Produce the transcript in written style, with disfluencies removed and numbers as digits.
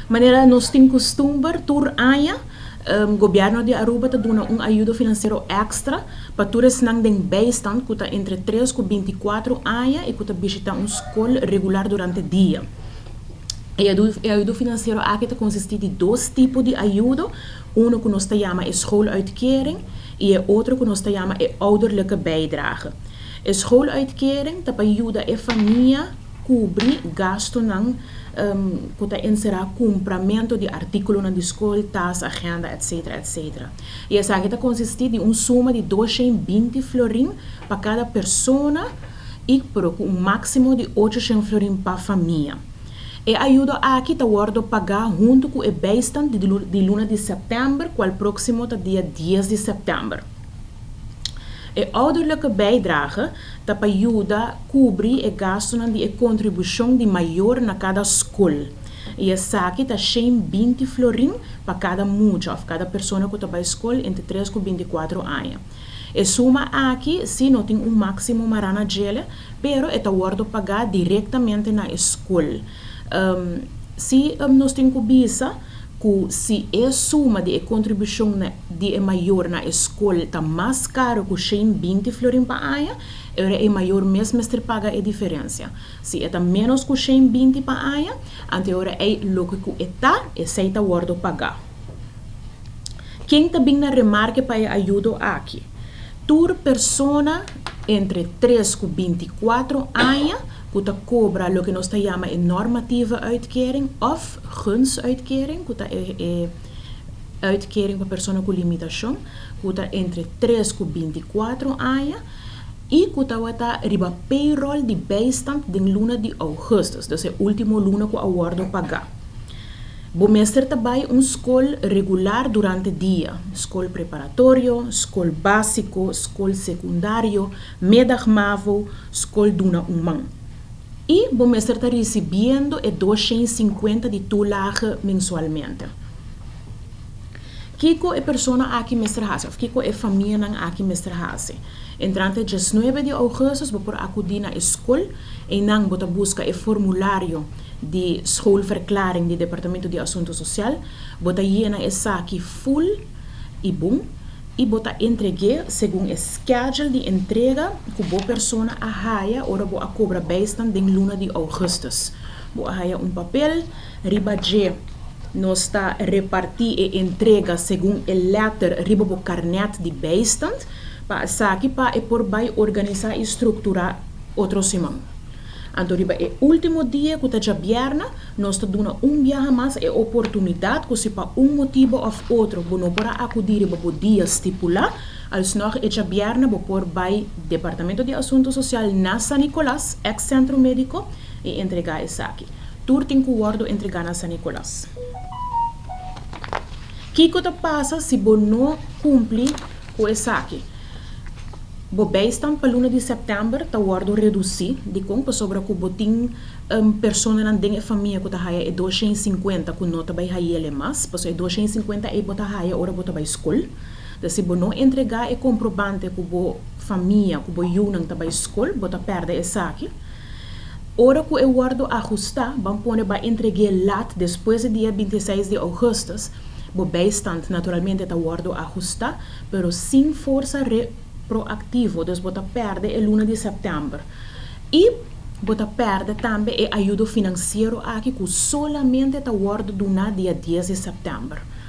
Manera nos tin custumber tur aña, gobierno di Aruba ta duna un ayudo financiero extra pa tur esnan den bijstand cu ta entre 3 cu 24 aña y cu ta bishita un scol regular durante dia. E ayudo financiero aki ta consisti di dos tipo di ayudo: uno cu nos ta yama e schooluitkering y e otro cu nos ta yama e ouderlijke bijdrage. E schooluitkering ta pa yuda e famia cubri gastonan cu ta encera cumpramento di articulonan di scol, tas, agenda, etc. etc. Y esaki ta consisti di un suma di 220 florin pa cada persona y pa un maximo di 800 florin pa famia. E ayudo aki ta wordo paga hunto cu e bijstand di luna di september, cual proximo ta dia 10 di september. E ouderlijke bijdrage ta pa yuda cubri e gastonan di e contribucion di mayor na cada scol. Y esaki ta 120 florin pa cada mucha of cada persona cu ta bay scol entre 3 y 24 aña. E suma aki, si no tin un maximo mara na dje, pero e ta wordo paga directamente na scol. Si nos tin cu bisa cu si e suma di contribucion di mayor na scol ta mas caro cu 120 florin pa aña, e mayor mes mester paga e diferencia. Si e ta menos cu 120 pa aña, anto e loke cu ta, esey ta wordo paga. Ken ta bin na remarke pa e ayudo aki? Tur persona entre 3 y 24 aña cu ta cobra loke nos ta yama e normatieve uitkering of gunstuitkering, cu ta e uitkering pa persona cu limitacion, cu ta entre 3 y 24 aña y cu ta riba payroll di bijstand di luna di augustus, dus e ultimo luna cu a wordo paga. Bo mester ta bay un scol regular durante dia: scol preparatorio, scol basico, scol secundario, middagmavo, scol Duna un Man. Y bo mester ta ricibiendo e 250 di toelage mensualmente. Kico e persona aki mester haci, of kico e famianan aki mester haci? Entrante 19 di augustus, bo por acudi na scol y nan bo ta busca e formulario di schoolverklaring di Departamento di Asunto Social, bo ta yena esaki full y bon, y bo ta entrega segun e schedule di entrega cu bo persona a haya ora bo a cobra bijstand den luna di augustus. Bo a haya un papel, riba dje nos ta reparti e entrega segun e letter riba bo carnet di bijstand, pa esaki pa e por bay organisa y structura otro siman. Anto riba e ultimo dia, cu ta diabierna, nos ta duna un biaha mas e oportunidad cu si pa un motibo of otro bo no por a acudi riba bo dia stipula, alsnog e diabierna bo por bay Departamento di Asunto Social na San Nicolas, ex Centro Medico, y entrega esaki. Tur tin cu wordo entrega na San Nicolas. Kico ta pasa si bo no cumpli cu esaki? Bo bijstand pa luna di september ta wordo reduci, dicon? Pasobra cu bo tin personanan den e famia cu ta haya e 250 cu no ta bay hayele mas, paso e 250 e bo ta haya ora bo ta bay scol. Dus si bo no entrega e comprobante cu bo famia, cu bo yiunan ta bay scol, bo ta perde esaki. Ora cu e wordo ahusta, ban pone bo a entrega laat despues di dia 26 di augustus, bo bijstand naturalmente ta wordo ahusta, pero sin forsa retroactivo, dus bo ta perde e luna di september. Y bo ta perde tambe e ayudo financiero aki cu solamente ta wordo duna dia 10 di september.